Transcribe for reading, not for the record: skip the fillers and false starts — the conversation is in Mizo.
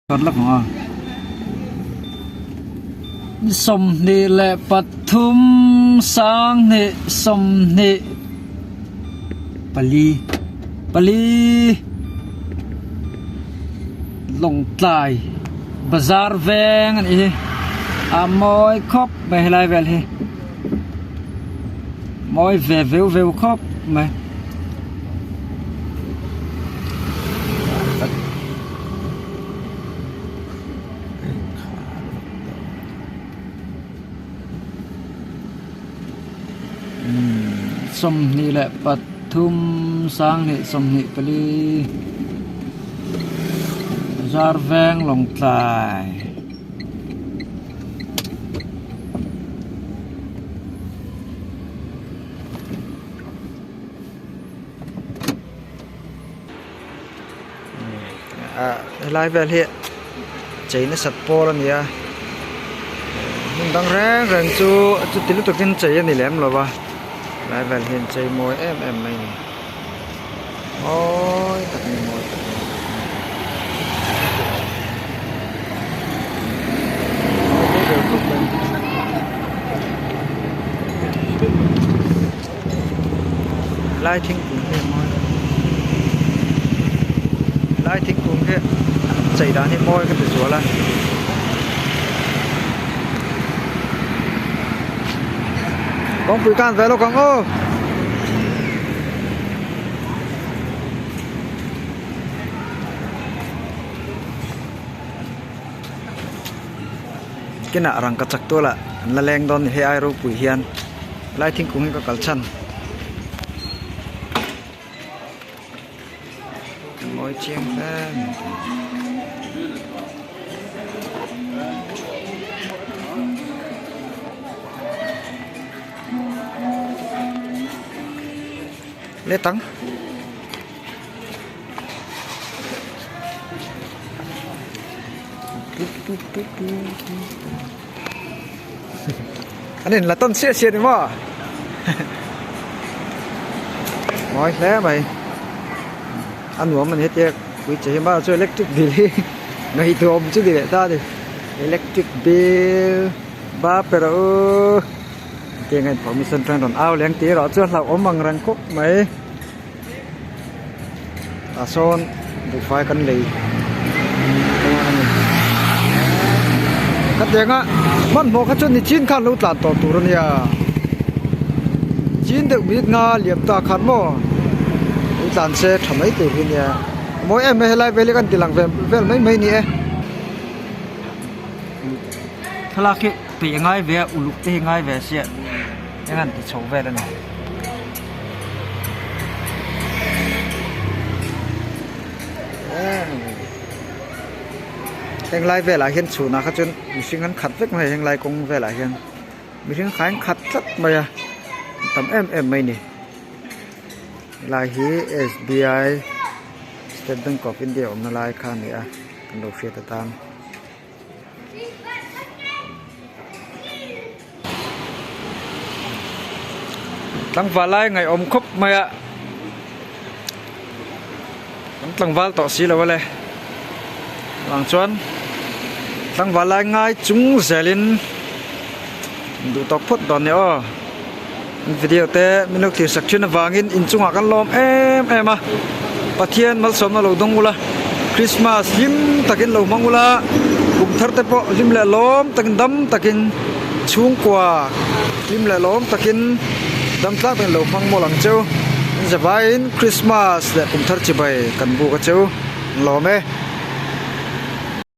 23 sanghnih 20 pali pali Lawngtlai bazar veng a nih hi a mawi khawp mai helai vel hi mawi ve veu veu khawp mai. 23 2024 bazar veng Lawngtlai. Ah helai vel hi chei nasat pawl a ni a hmun dang reng reng chu chuti lutukin chei a ni lem lo va helai vel hian chei mawi em em mai a ni mawi tak a ni mawi tak a ni. Lai thingkung hi a mawi lai thingkung hi an chei dan hi mawi ka ti zual a. Kawngpui khan ve lawk ang aw. Kinah rangka chak tualah an la leng dawn ni hei ai ropui hian lai thingkung hi ka kal chhan mawi chiang hle mai. Let ang. An in la tawn chiah chiah ni maw mawi hle mai a nuam a ni hetiang pui che hi mahse electric bill hi ngaihtuah awm chu ni leh ta a ni electric bill va pe rawh u hetiang a information chuan rawn au leh ang tih erawh chu a hlauhawm ang reng khawp mai. Tah sawn buhfai kan lei dawn a ni khatianga hmanhmawh kha chuan nichin khan lo tlan tawh tur a nia chin deuh mit nga liam ta khan maw lo tlan se tha mai tur hi nia a mawi em mai helai vel hi kan ti lang ve vel mai mai a ni e thlalak hi peih a ngai ve a uluk te hi a ngai ve sia eng an ti chho vel a ni. Heng lai velah hian chhunah kha chuan mihring an khat vek mai a heng lai kawng velah hian mihring kha an khat tlat mai a tam em em mai a ni helai hi S B I state bank of India awmna lai kha a ni a kan lo hriat atan. Tlangval lai ngaihawm khawp mai a kan tlangval tawh si lo a le vang chuan tlangval lai ngai chung zelin duh tawk phawt dawn ni aw video te min lo thlir sak thin avangin inchungah kan lawm em em a Pathian malsawmna lo dawng ula Christmas hlim takin lo hmang ula kum thar te pawh hlim leh lawm takin dam takin chhungkua hlim leh lawm takin dam tlak takin lo hmang mawlh ang cheu in zavaiin Christmas leh kum thar chibai kan buk a cheu lawm e.